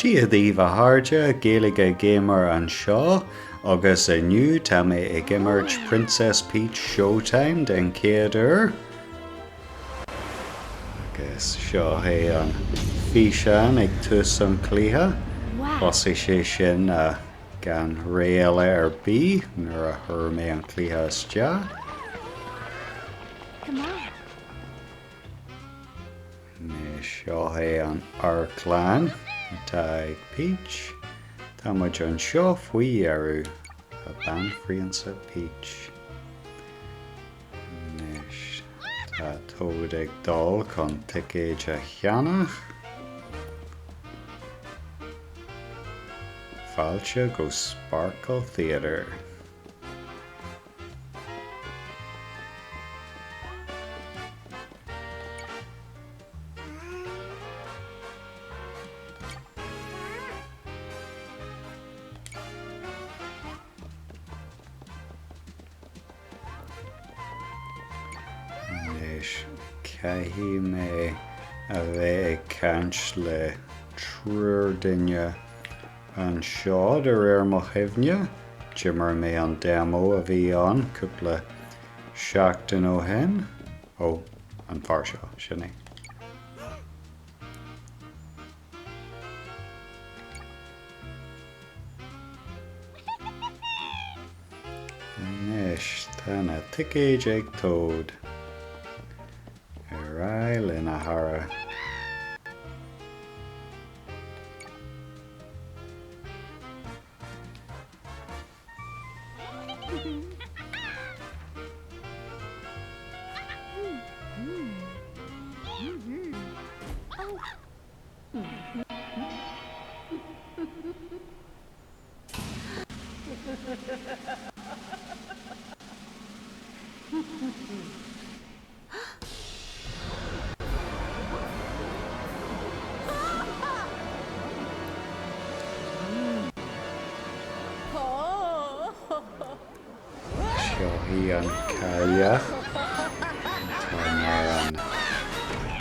Dia daoibh a chairde, Gaeilge Gamer anseo agus inniu tá mé ag imirt Princess Peach Showtime den chéad uair. Agus seo é an físeán ag tús an chluiche. Thosaigh sé sin gan ré eile ar bith nuair a chuir mé an cluiche isteach. Anois seo é an amharclann atá ag Peach. Tá muid anseo faoi dheireadh, a Banphrionsa Peach. Anois tá Toad ag dul chun ticéid a cheannach. Fáilte go Sparkle Theatre. Anois, caithfidh mé a bheith ag caint le triúr duine Anseo, de réir mo chuimhne, d'imir mé an demo a bhí ann cúpla seachtain ó shin. Ó, an fear seo, sin é. Anois, tá na ticéid ag Toad. Ar aghaidh linn, a chara. Seo í an cailleach atá mar an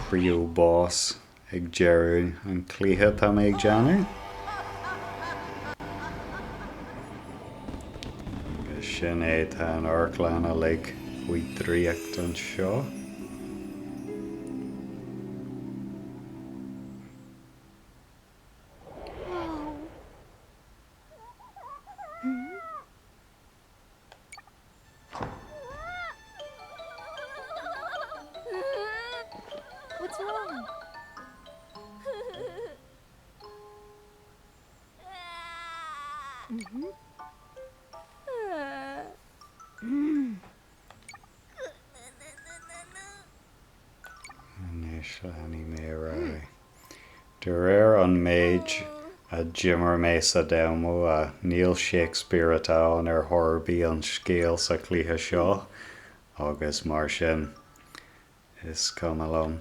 príomh-boss ag deireadh an chluiche atá mé ag déanamh. Agus sin é, tá an amharclann uilig faoi dhraíocht anseo. What's wrong? Mm-hmm. Anois leanfaidh mé ar aghaidh. De réir an méid a d'imir mé sa demo, níl Shakespeare atá ann ar chor ar bith an scéal sa chluiche seo agus mar sin is cuma liom.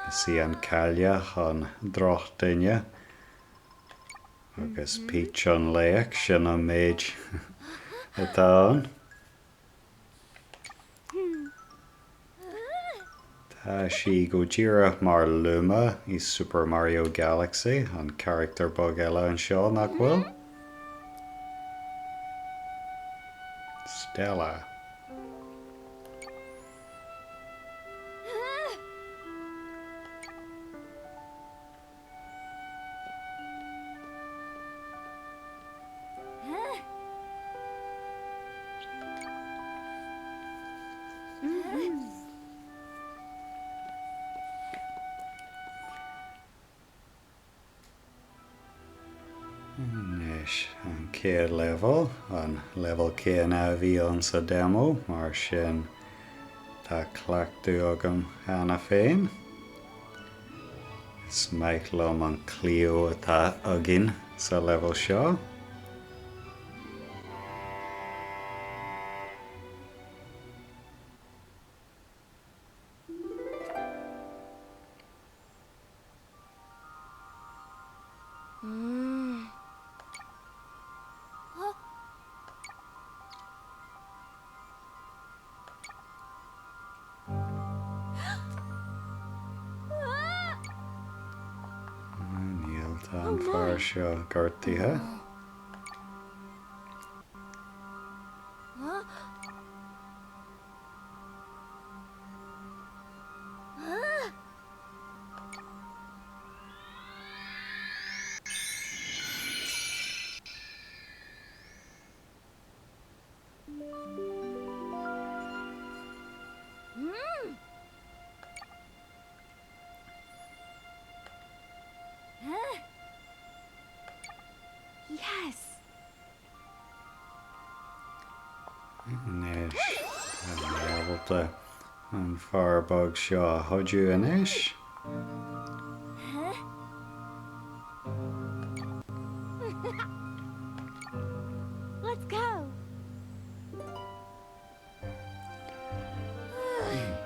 Is í an cailleach an drochdhuine agus Peach an laoch, sin an méid atá ann. Tá sí go díreach mar Luma i Super Mario Galaxy, an carachtar beag eile anseo, nach bhfuil? Stella. Anois an chéad leibhéal, an leibhéal céanna a bhí ann sa demo, mar sin tá cleachtadh agam cheana féin. Is maith liom an claíomh atá againn sa leibhéal seo. Níl, tá Tá an fear seo gortaithe. Yes! Anois, tá mé ábalta an fear beag seo a chuidiú anois. Let's go!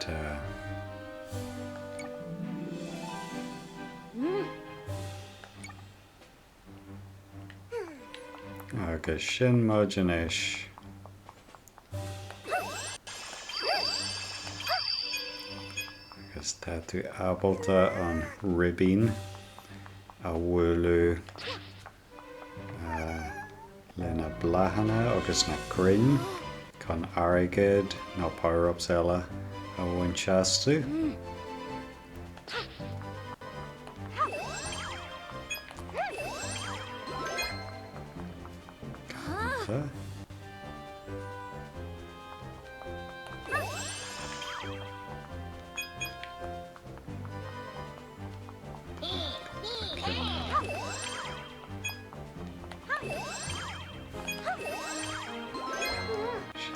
Tá. Agus sin muid anois. Agus tá tú ábalta an ribín a bhualadh le na bláthanna agus na crainn chun airgead nó power-ups eile a bhaint astu.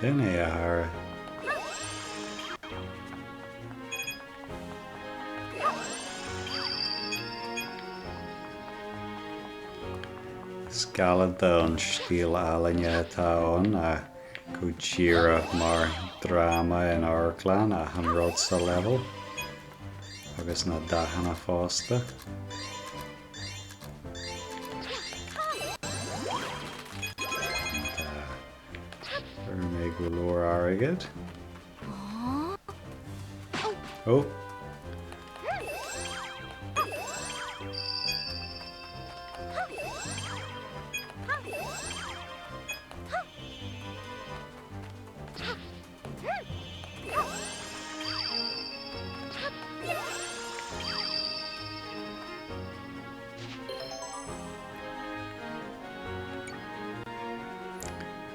Sin é, a chara. Is galánta an stíl ealaíne atá ann, go díreach mar dráma in amharclann, achan rud sa leibhéal, agus na dathanna fosta. Fuair mé go leor airgid. Oh.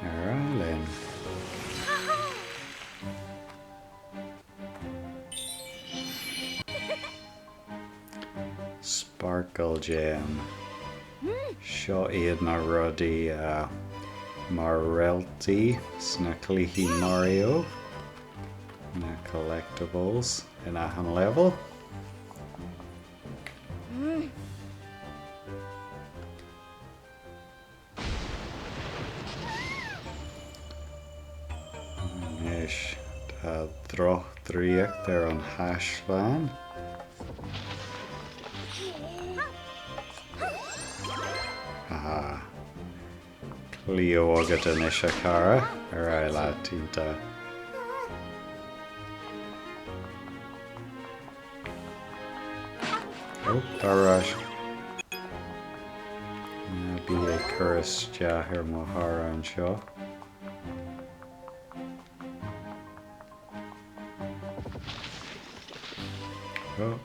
Ar aghaidh linn. Sparkle Gem. Seo iad na rudaí mar réaltaí sna cluichí Mario, na collectibles in achan level. Anois tá drochdraíocht ar an chaisleán. Aha. Cliabh agat anois a chara, ar aghaidh leat, iontach. Ó, tá ar ais. Ná bí ag cur isteach ar mo chara anseo. Ó.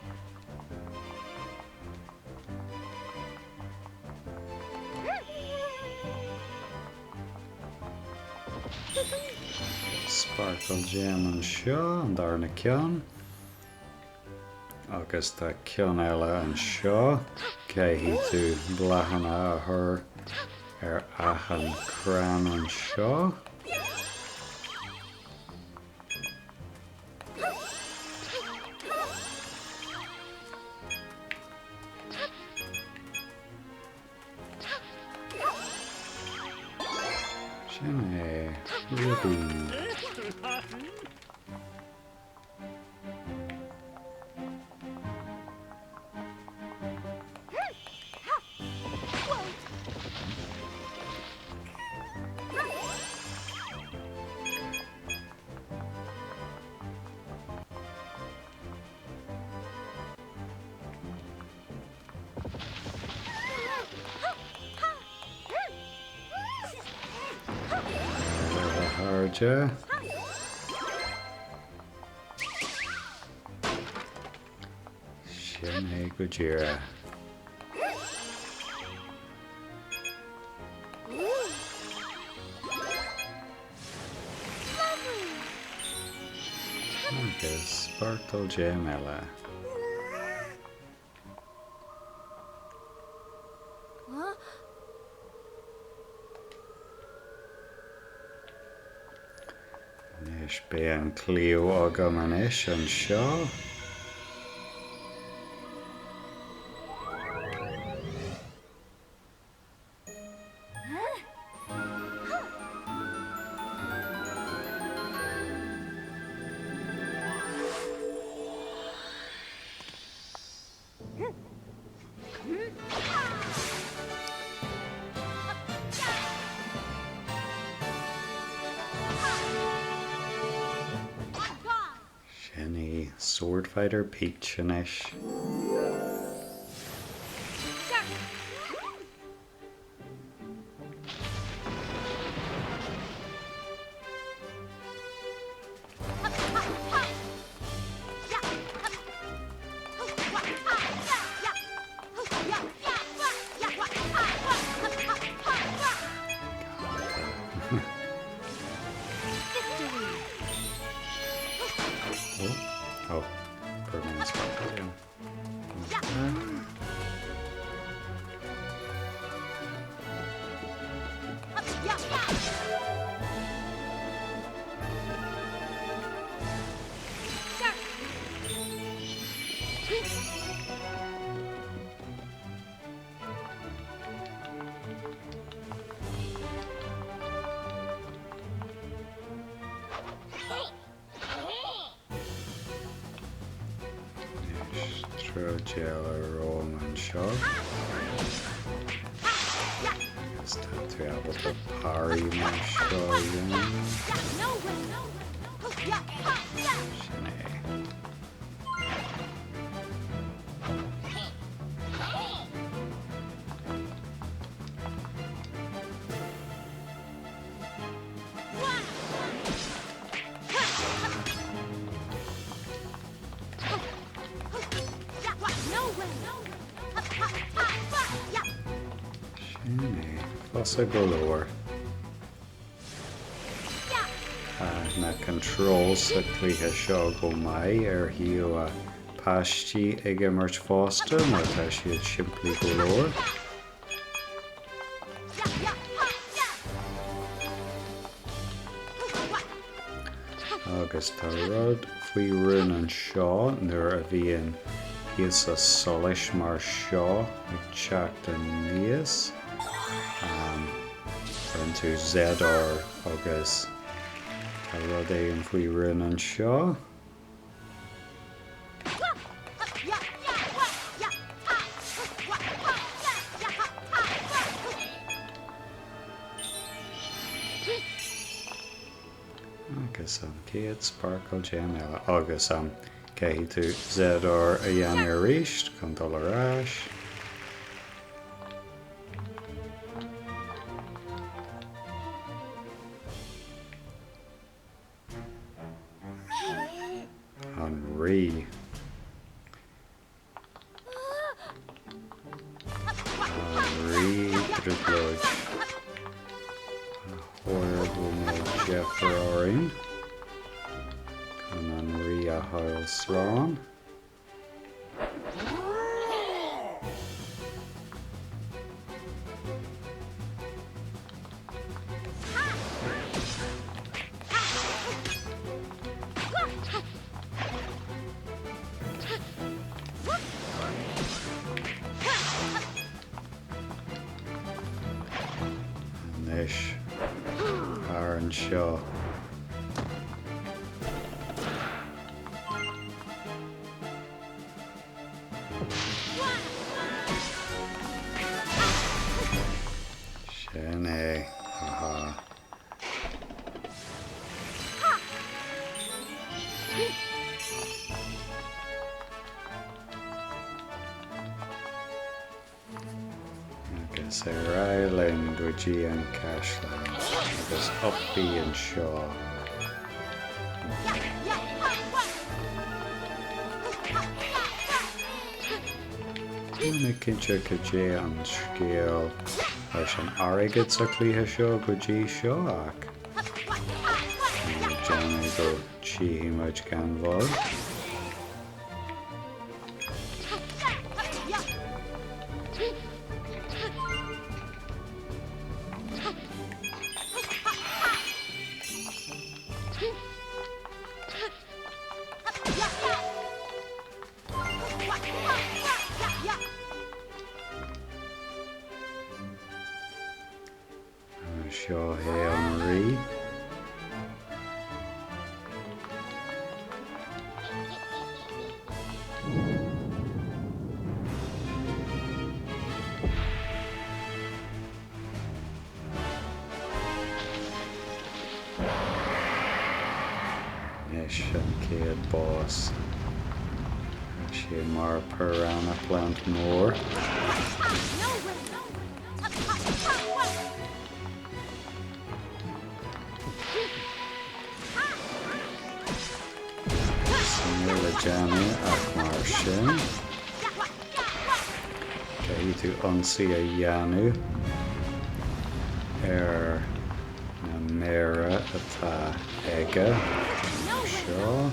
Sparkle Gem anseo, an darna ceann. Agus tá ceann eile anseo. Caithfidh tú bláthanna a chur ar achan crann anseo. Sin é. Ribín. chairde. Sin é go díreach. Agus Sparkle Gem eile. Anois beidh an claíomh agam anois anseo. Sin í Swordfighter Peach anois. Oh, oh, Anois troid eile romham anseo. Agus tá tú ábalta parry mar seo a dhéanamh. Sin é. Sin é. Fusa go leor. Tá na controls sa chluiche seo go maith ar thaobh páistí ag imirt fosta mar tá siad simplí go leor. Agus tá rud faoi rún anseo nuair a bhíonn píosa solais mar seo ag teacht aníos, cuireann tú ZR agus tá rud éigin faoi rún anseo. Agus an chéad Sparkle Gem eile. Agus an caithfidh tú ZR a dhéanamh arís chun dul ar ais. An Rí. An Rí Trioblóid. Ba chóir go mbeadh deifir orainn chun an Rí a fháil slán. Anois, thar anseo. Sin é. Haha. Is ar aghaidh linn go dtí an caisleán agus up B anseo. Níl mé cinnte cad é an scéal leis an airgead sa chluiche seo go dtí seo ach tá mé ag déanamh go dtífidh muid gan mhoill. Seo é an rí. Anois an chéad boss. Tá sé mar piranha plant mór. Níl le déanamh ach mar sin. Caithfidh tú ionsaí a dhéanamh ar na méara atá aige. Seo.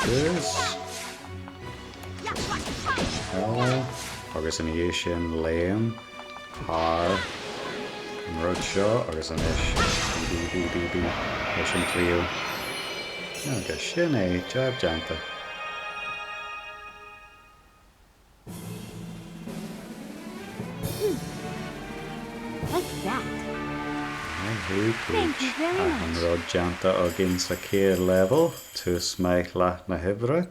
Agus. Eile. Agus ina dhiaidh sin léim thar an rud seo agus anois B B B B B leis an claíomh. Agus sin é, jab déanta. Thank you very Achan much. rud déanta againn sa chéad leibhéal, tús maith leath na hoibre.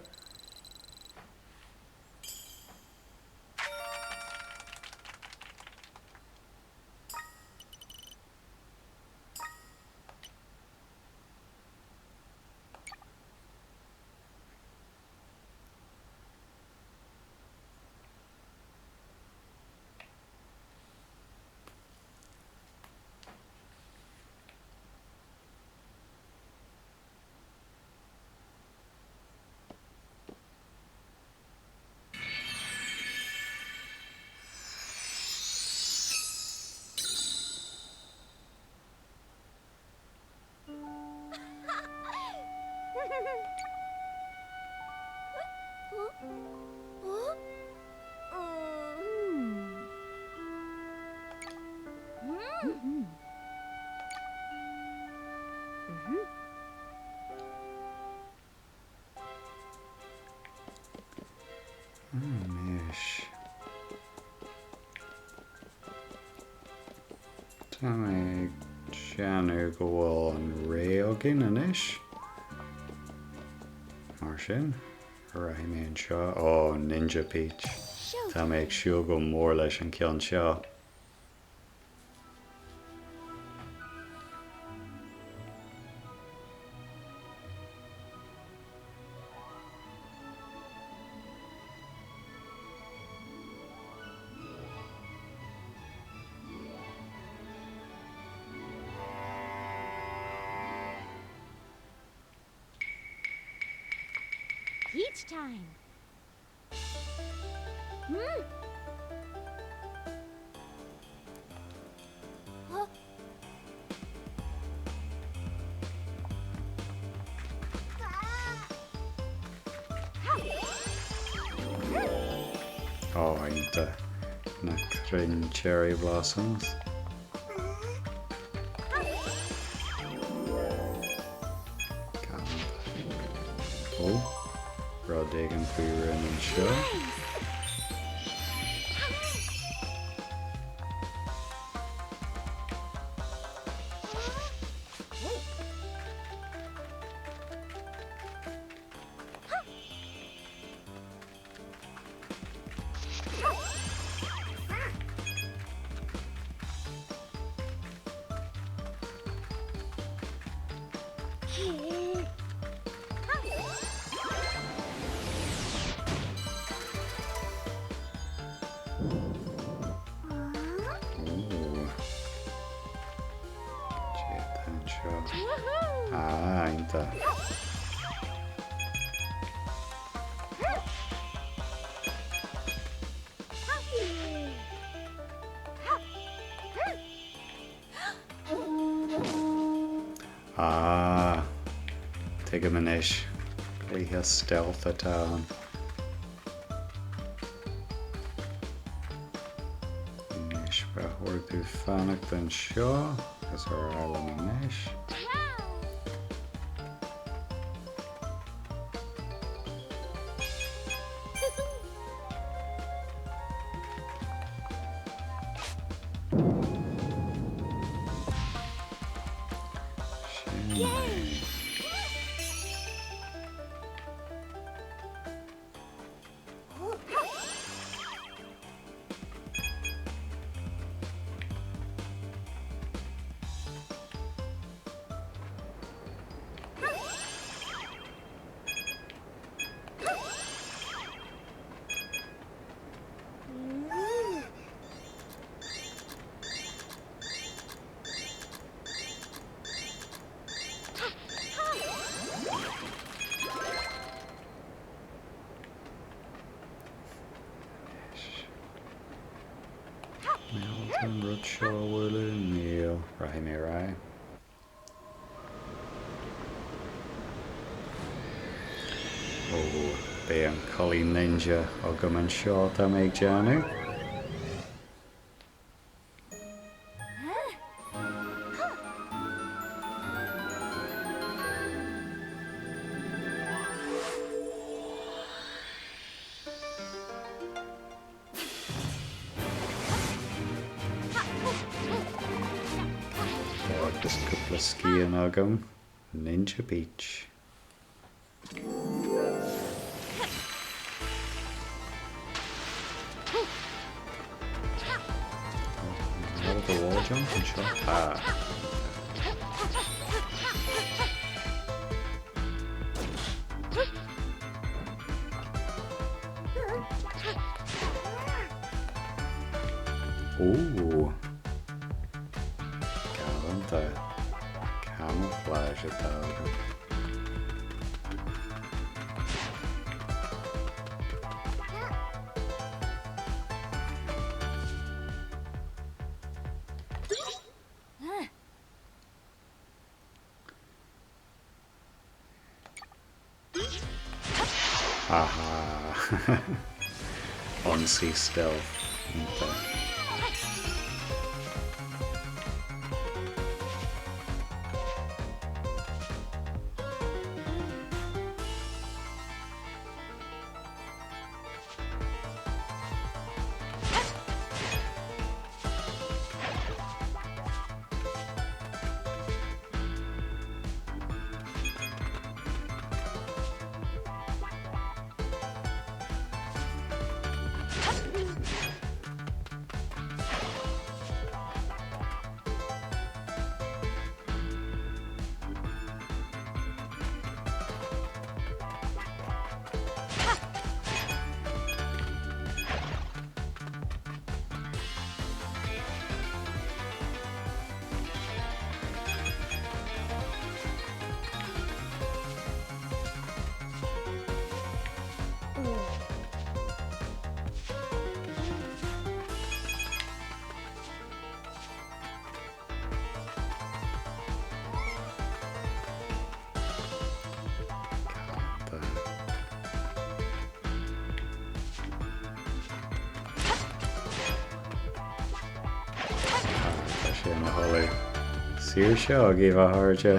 Anois. Tá mé ag déanamh go bhfuil an ré againn anois. Mar sin, rachaidh mé anseo. Ó, Ninja Peach. Tá mé ag súil go mór leis an ceann seo. Peach time. Hmm. Huh? Ó, iontach. Na crainn cherry blossoms. Galánta. Ó, rud éigin faoi rún anseo. Galánta. Ah, tuigim anois. Cluiche stealth atá ann. Anois, ba chóir domh fanacht anseo agus ar aghaidh liom anois. Sin é. Níl an rud seo a bhualadh, níl. Rachaidh mé ar aghaidh. Ó, beidh an culaith ninja agam anseo, tá mé ag déanamh. Agus cúpla scian agam. Ninja Beach. Tá wall jump anseo. Ah. Ó! Galánta. Camouflage atá agam. Aha! Ionsaí stealth. Iontach. Tá sé ina chodladh. Saoirse agaibh, a chairde.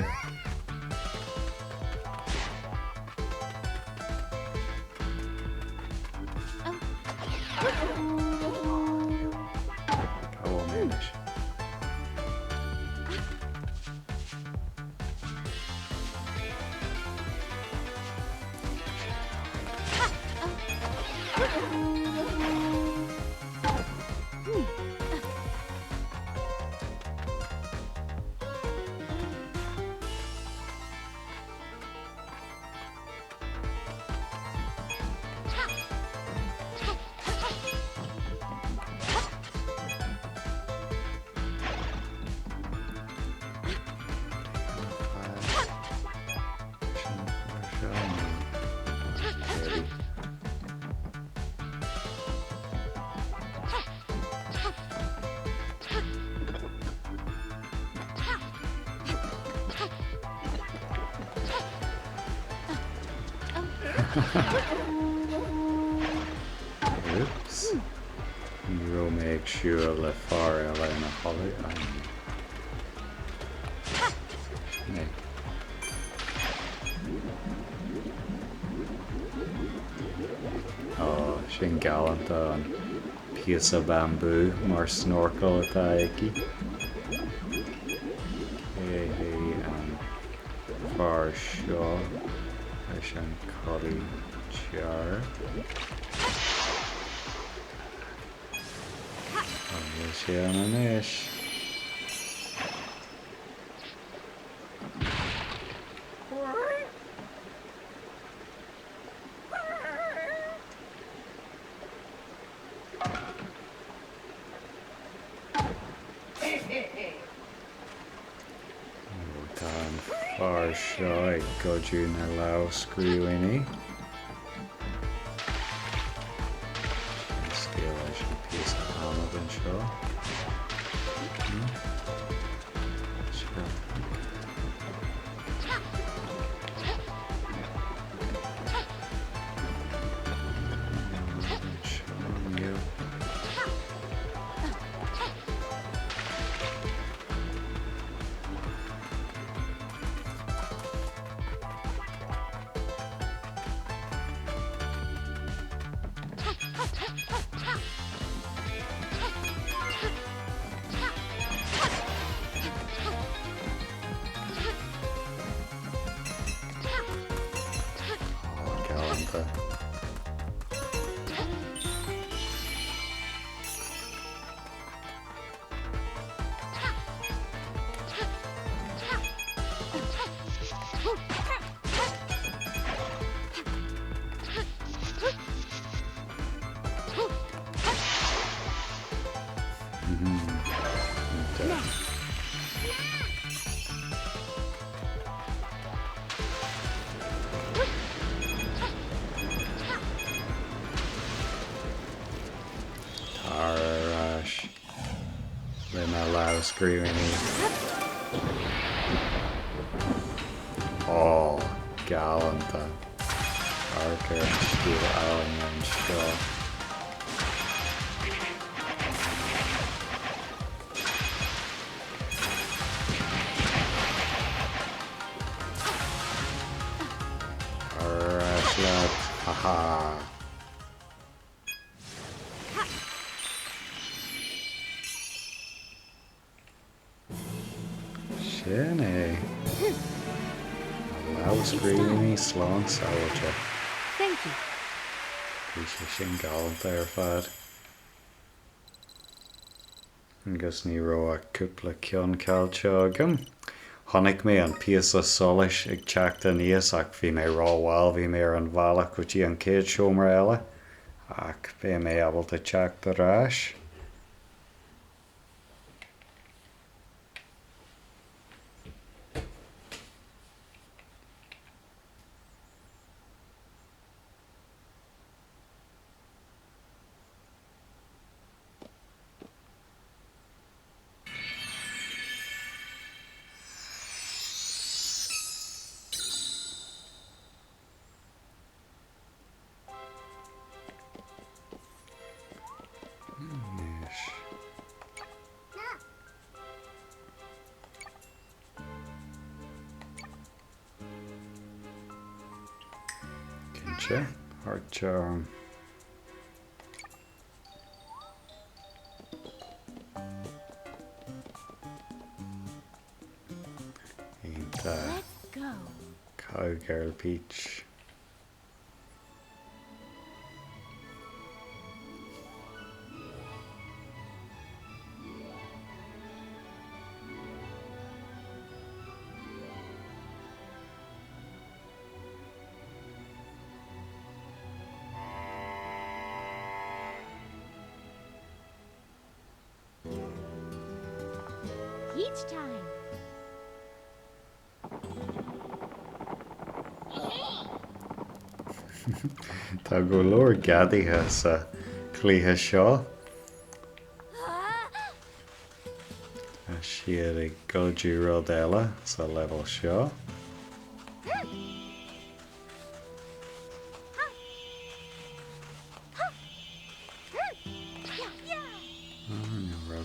Cá bhfuil mé anois? Oops. Ní raibh mé ag siúl le fear eile ina chodladh. Sin é. Ó, sin galánta an píosa bambú mar snorkel atá aici. Cé hé an fear seo leis an culaith dearg? Ó, níl sé ann anois. Tá an fear seo ag goideadh na lámhscríbhinní. Cén scéal leis an píosa adhmaid anseo? Seo. Galánta. Tar ar ais le na lámhscríbhinní. Ó, galánta. Amharc ar an stíl álainn anseo. Ar ais leat, haha! Sin é. Na lámhscríbhinní slán sábháilte. Thank you. Bhí sé sin galánta ar fad. Agus ní raibh ach cúpla ceann caillte agam. Chonaic mé an píosa solais ag teacht aníos ach bhí mé rómhall, bhí mé ar an bhealach go dtí an chéad seomra eile. Ach beidh mé ábalta teacht ar ais. Anois. Cinnte, Heart Charm. Iontach. Cowgirl Peach. Peach time. Tá go leor gadaithe sa chluiche seo. Tá siad ag goideadh rud eile sa leibhéal seo.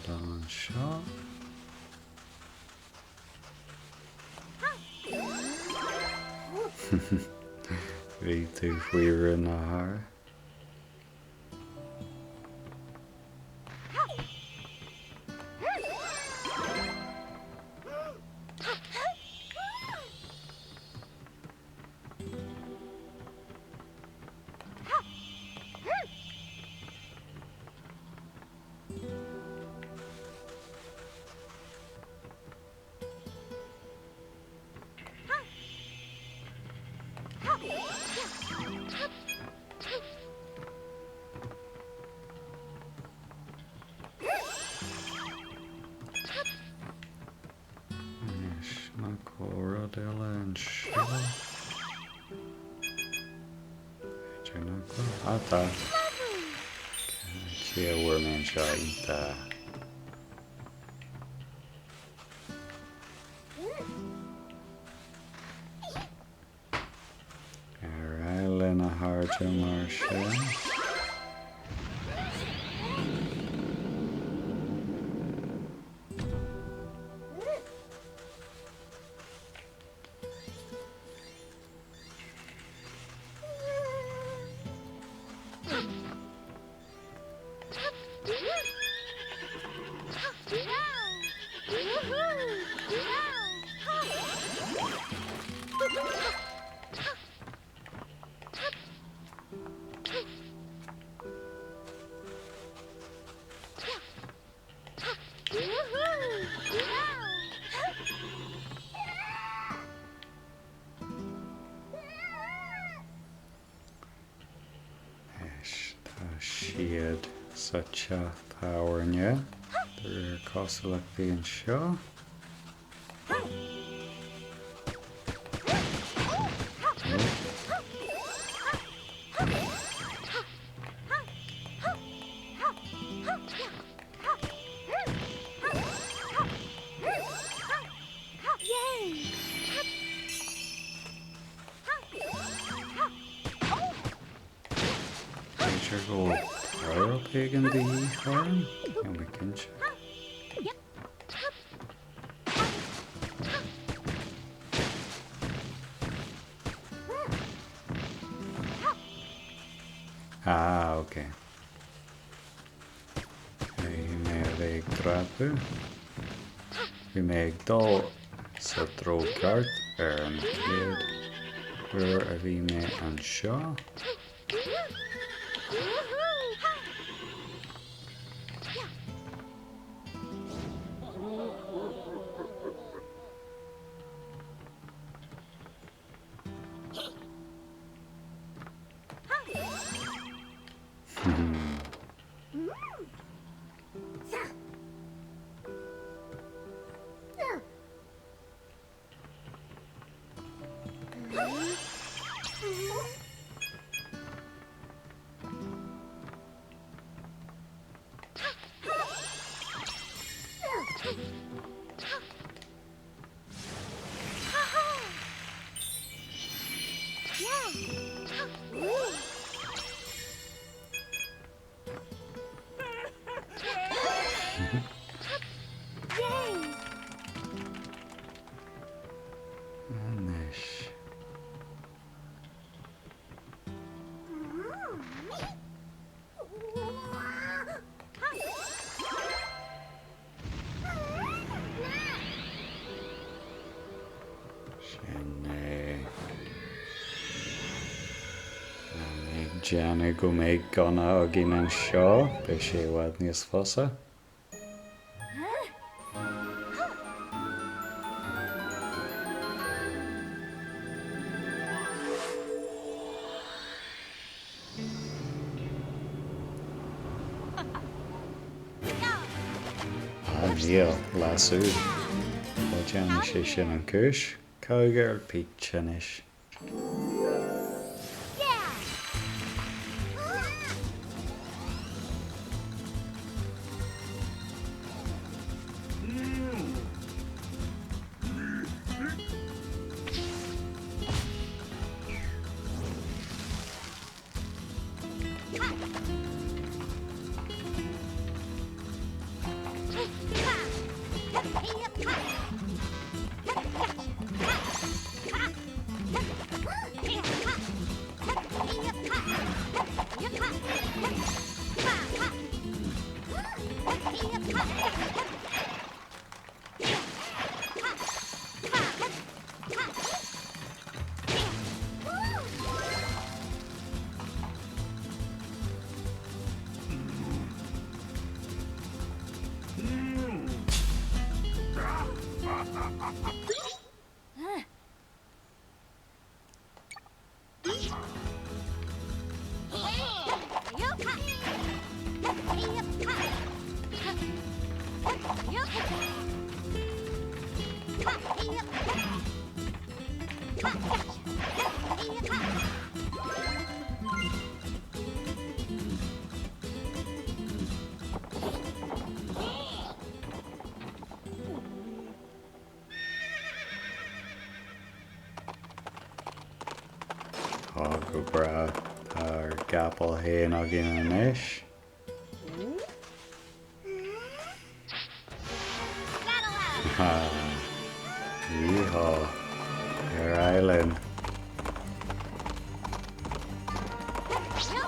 Rud eile anseo. Bhí tú faoi rún a chara. Anois, nach bhfuil rud eile anseo? B'fhéidir nach bhfuil. Ah, tá. Cé a bhfuair mé anseo? Iontach. Ar aghaidh linn a chairde mar sin. Anois tá siad sa teach tábhairne, de réir cosúlachtaí anseo. B'fhéidir go bhfuil power-up éigin de dhíth orm? Níl mé cinnte. Ah, ok. Caithfidh mé a bheith ag dreapadh. Bhí mé ag dul sa treo ceart ar an chéad uair a bhí mé anseo. Anois. Sin é. Tá mé ag déanamh go mbeidh gunna againn anseo, beidh sé i bhfad níos fusa. Ah, níl, leasú. Bhuel, déanfaidh sé sin an cúis. Cowgirl Peach anois. Tá go breá. Tá ár gcapall féin againn anois. Yeehaw. Ar aghaidh linn. Sin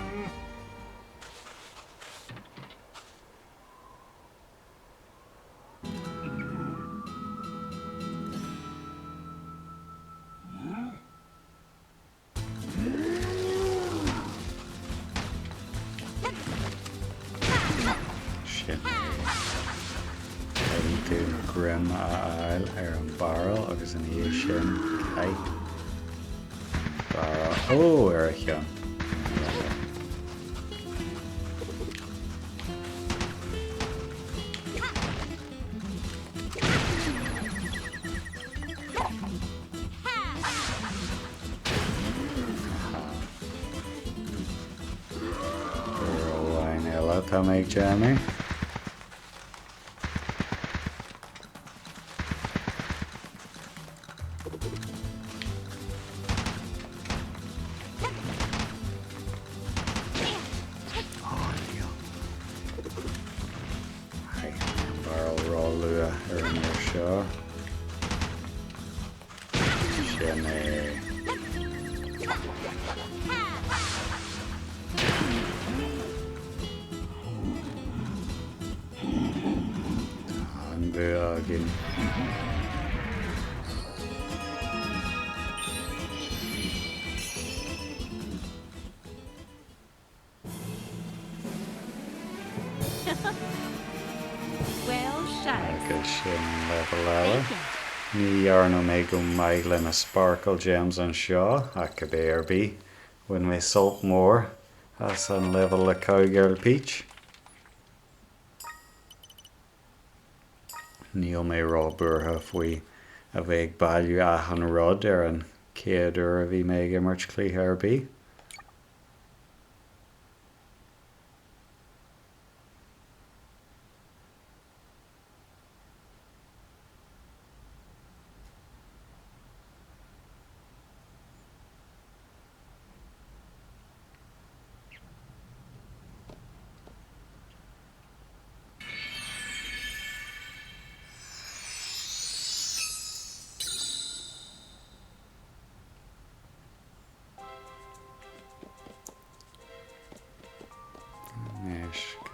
é. Caithfidh tú greim a fháil ar an barrel agus ina dhiaidh sin caith barrel, ó, ar a cheann. Uair amháin eile tá mé ag déanamh. Ó, níl. Chaith mé an barrel ró-luath ar an uair seo. Sin é. Tá an bua againn. Well shucks. Agus sin leibhéal eile. Ní dhearna mé go maith le na Sparkle Gems anseo, ach cibé ar bith, bhain mé sult mór as an leibhéal le Cowgirl Peach. Níl mé ró-buartha faoi a bheith ag bailiú achan rud ar an chéad uair a bhí mé ag imirt cluiche ar bith.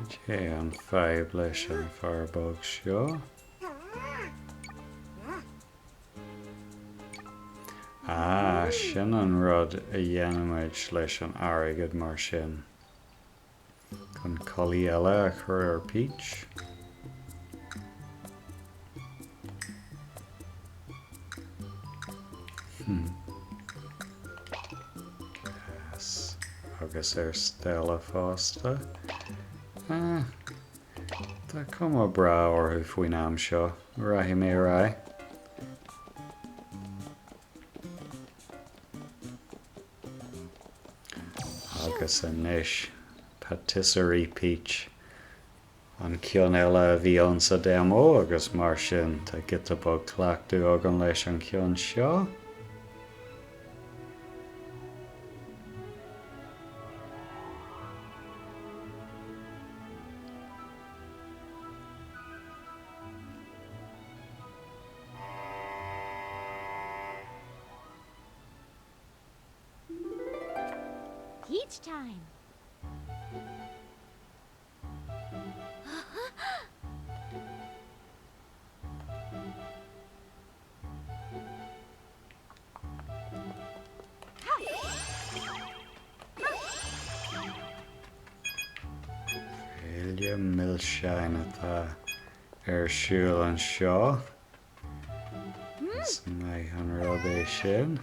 Cad é an fadhb leis an fear bog seo? Ah, sin an rud a dhéanaimid leis an airgead mar sin. Chun culaith eile a chur ar Peach. Hmm. Yes. Agus ar Stella fosta. Ah, tá cuma breá orthu faoin am seo, rachaidh mé ar aghaidh. Agus anois Patisserie Peach, an ceann eile a bhí ann sa demo agus mar sin tá giota beag cleachtadh agam leis an cheann seo. Peach time! Féile milseáin atá ar siúl anseo. Is maith an rud é sin.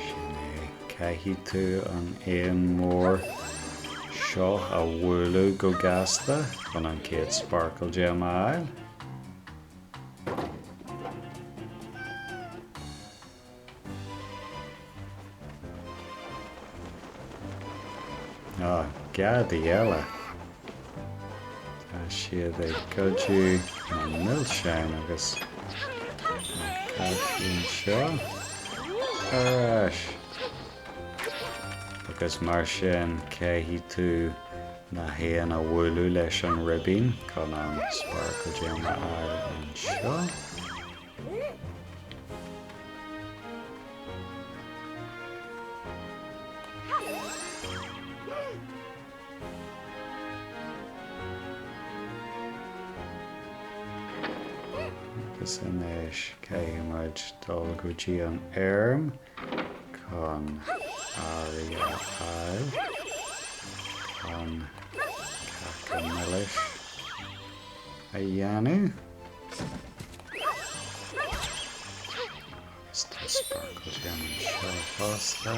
Sin é. Caithfidh tú an éan mór seo a bhualadh go gasta chun an chéad Sparkle Gem a fháil. Ah, gadaí eile. Tá siad ag goideadh na milseáin agus na cácaí anseo. Ar ais. Agus mar sin, caithfidh tú na héin a bhualadh leis an ribín chun an Sparkle Gem a fháil anseo. Agus anois caithfidh muid dul go dtí an fheirm chun earraí a fháil chun cáca milis a dhéanamh. Agus tá Sparkle Gem anseo fosta.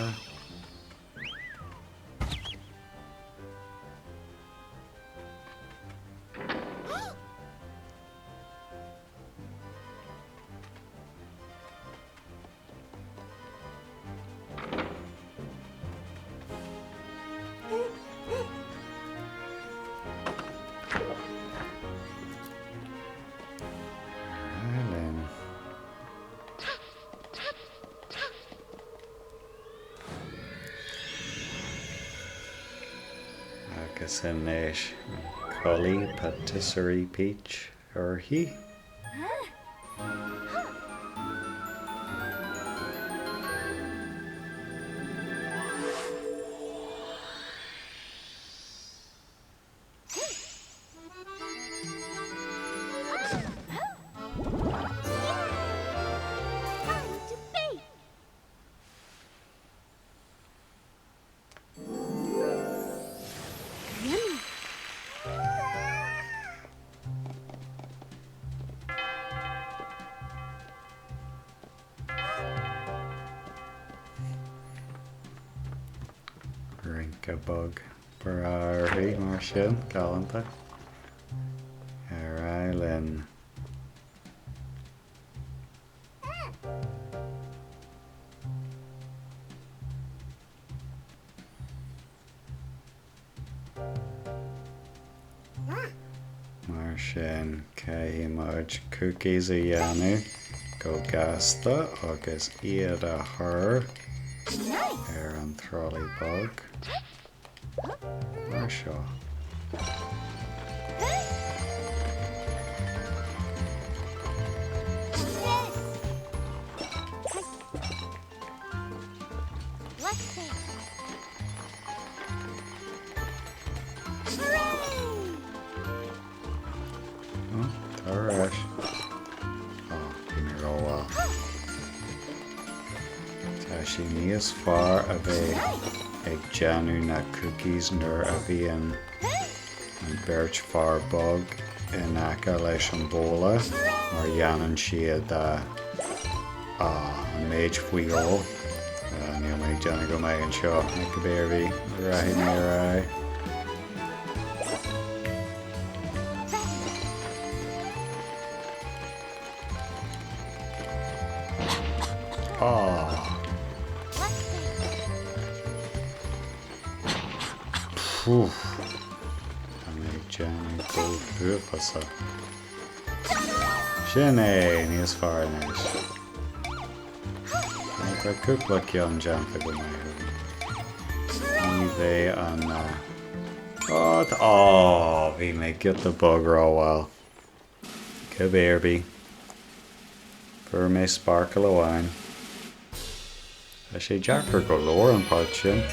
Agus anois an culaith Patisserie Peach uirthi. Rince bog breá uirthi mar sin, galánta. Ar aghaidh linn. Mar sin, caithfidh muid cookies a dhéanamh. Go gasta agus iad a chur ar an trolley bog mar seo. Ó, tá ar ais. Ó, bhí mé rómhall. Tá sé níos fearr a bheith ag déanamh na cookies nuair a bhíonn an beirt fear bog in aice leis an bhabhla mar dhéanann siad an méid faoi dhó. Níl mé ag déanamh go maith anseo, cibé ar bith, rachaidh mé ar aghaidh. Ah. Poof. Tá mé ag déanamh go huafásach. Sin é, níos fearr anois. Tá cúpla ceann déanta go maith agam. Ní bheidh an... Ó, ó, bhí mé giota beag rómhall. Cibé ar bith. Fuair mé sparkle amháin. Tá sé deacair go leor an páirt sin.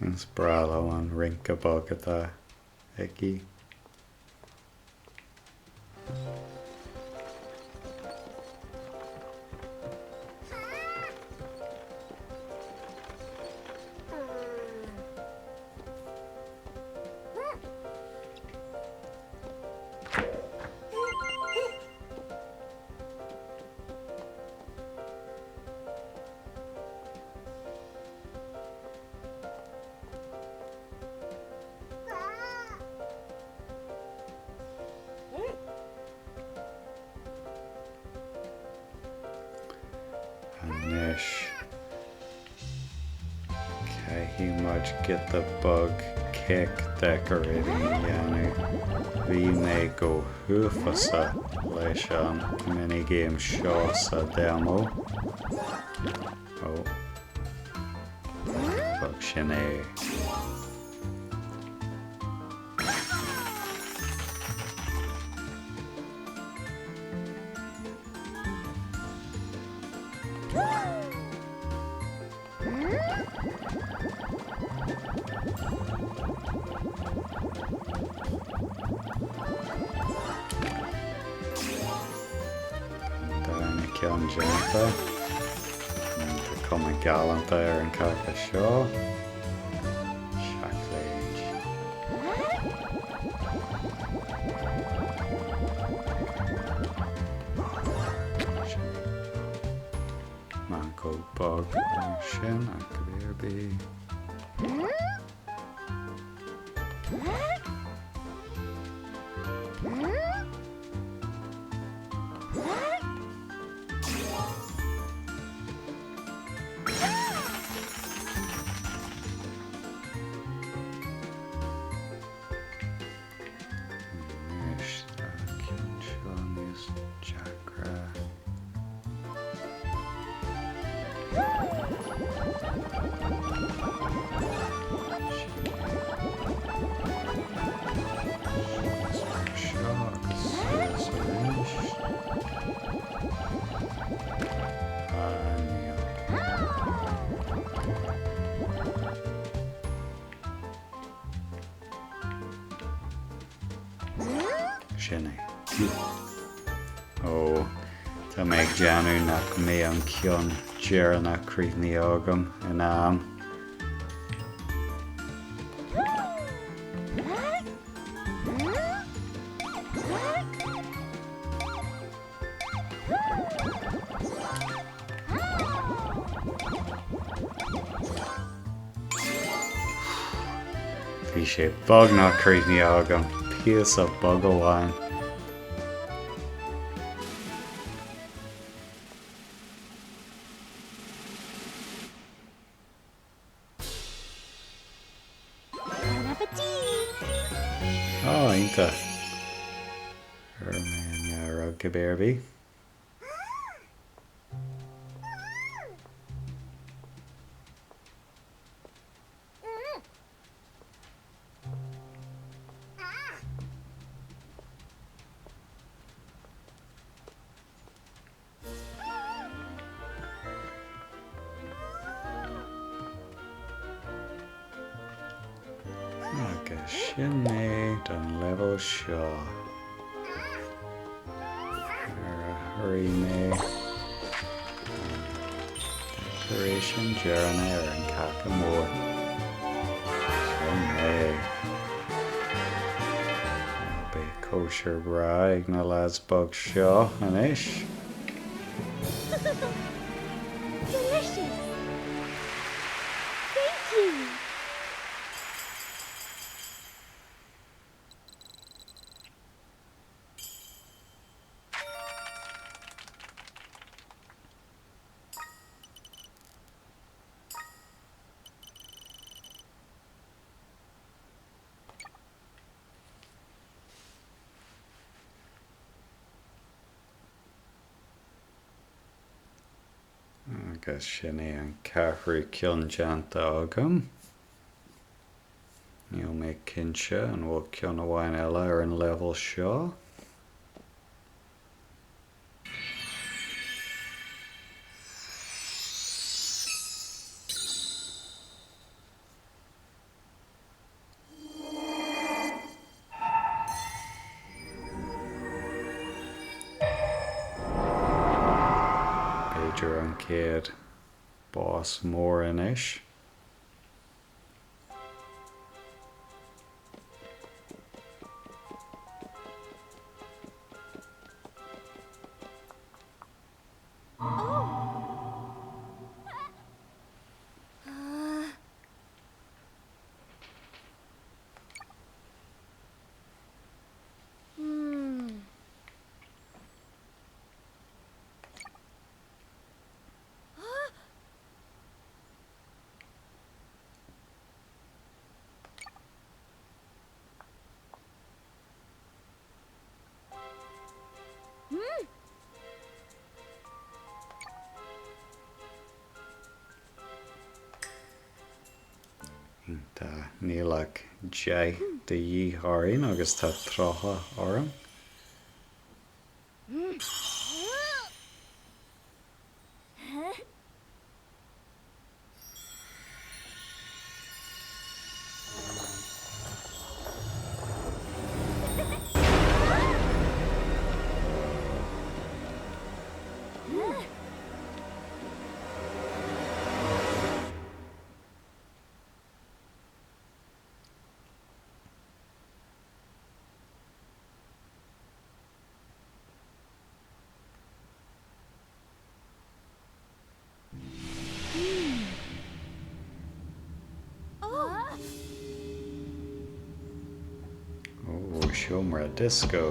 Is breá liom an rince bog atá aici. Anois, caithfidh muid giota beag cake decorating a dhéanamh. Bhí mé go huafásach leis an minigame seo sa demo. Ó. Bog sin é. An darna ceann déanta. Tá cuma galánta ar an cáca seo. Seacláid. Meancóg bog mar sin ach cibé ar bith. Anois tá an ceann seo níos deacra. Seo agus suas arís. Ah, níl. Sin é. Ó, tá mé ag déanamh nach mbeidh an ceann deireanach críochnaithe agam in am. Bhí sé beagnach críochnaithe agam, píosa beag amháin. Chuir mé an ghearr cibé ar bith. Agus sin é don leibhéal seo. Ar a thabharfaidh mé an decoration deireanach ar an cáca mór. Sin é. Beidh cóisir bhreá ag na lads beag seo anois. Delicious! Thank you! Agus sin é an ceathrú ceann déanta agam. Níl mé cinnte an bhfuil ceann amháin eile ar an leibhéal seo. B'fhéidir an chéad boss mór anois. Iontach. Níl ach 10 de dhíth orainn agus tá 30 orm. Ó, seomra dioscó.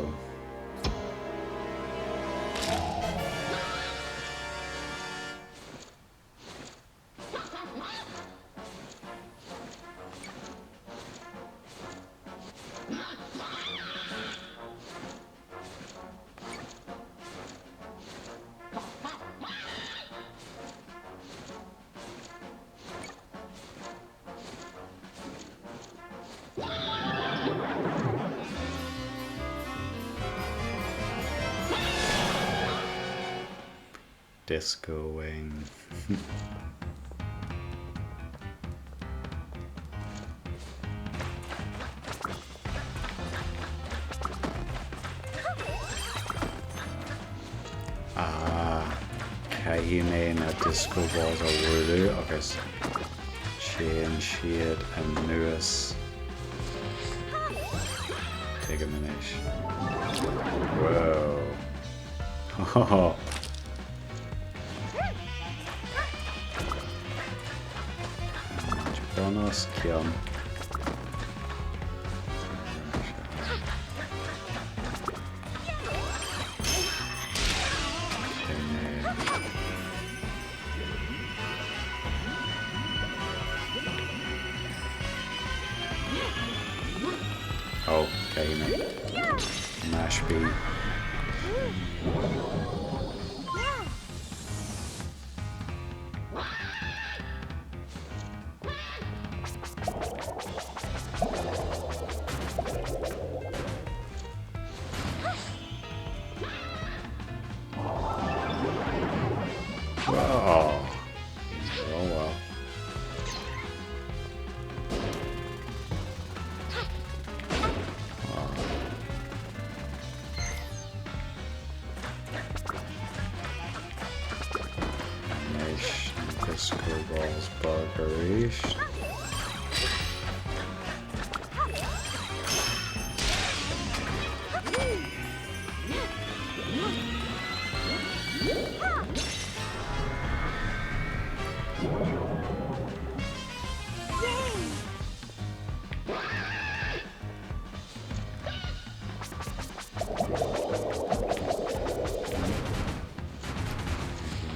Discoing. Ah, caithfidh mé na disco balls a bhualadh agus téann siad anuas. Tuigim anois. Whoa. Ho Bun os cionn. Ó, caithfidh mé. Mash B. Oh. Oh well. Anois na disco balls bog arís.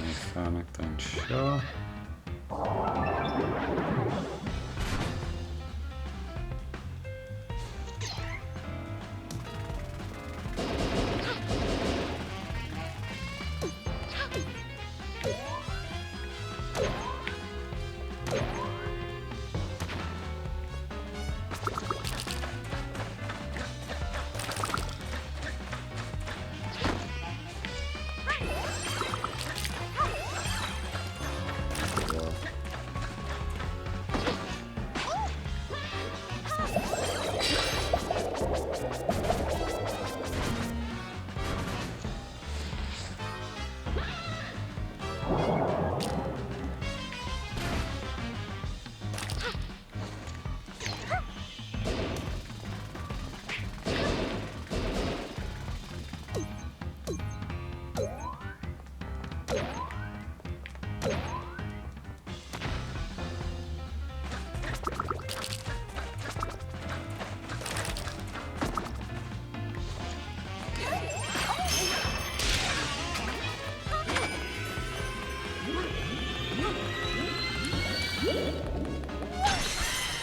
Mé fanacht anseo.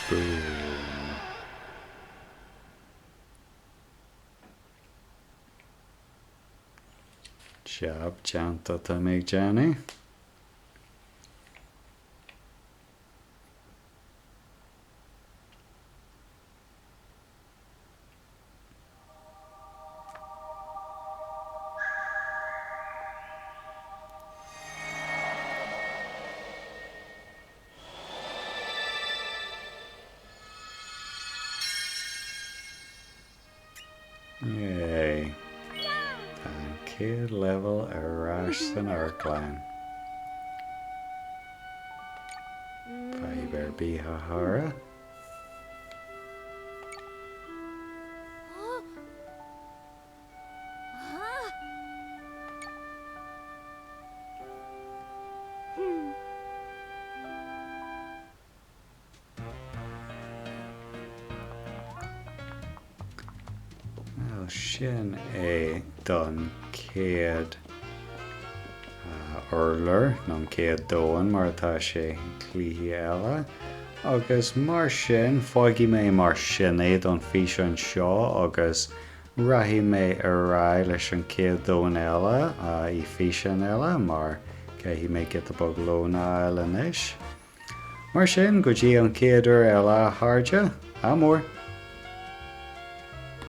Boom. Jab déanta atá mé ag déanamh. Yay. Tá an chéad leibhéal ar ais san amharclann. Fadhb ar bith a chara? Bhuel, sin é don chéad urlár, nó an chéad domhan mar atá sé i gcluichí eile. Agus mar sin, fágfaidh mé mar sin é don físeán seo agus rachaidh mé ar aghaidh leis an chéad domhan eile i físeán eile mar caithfidh mé giota beag lóin a fháil anois. Mar sin, go dtí an chéad uair eile a chairde, ádh mór!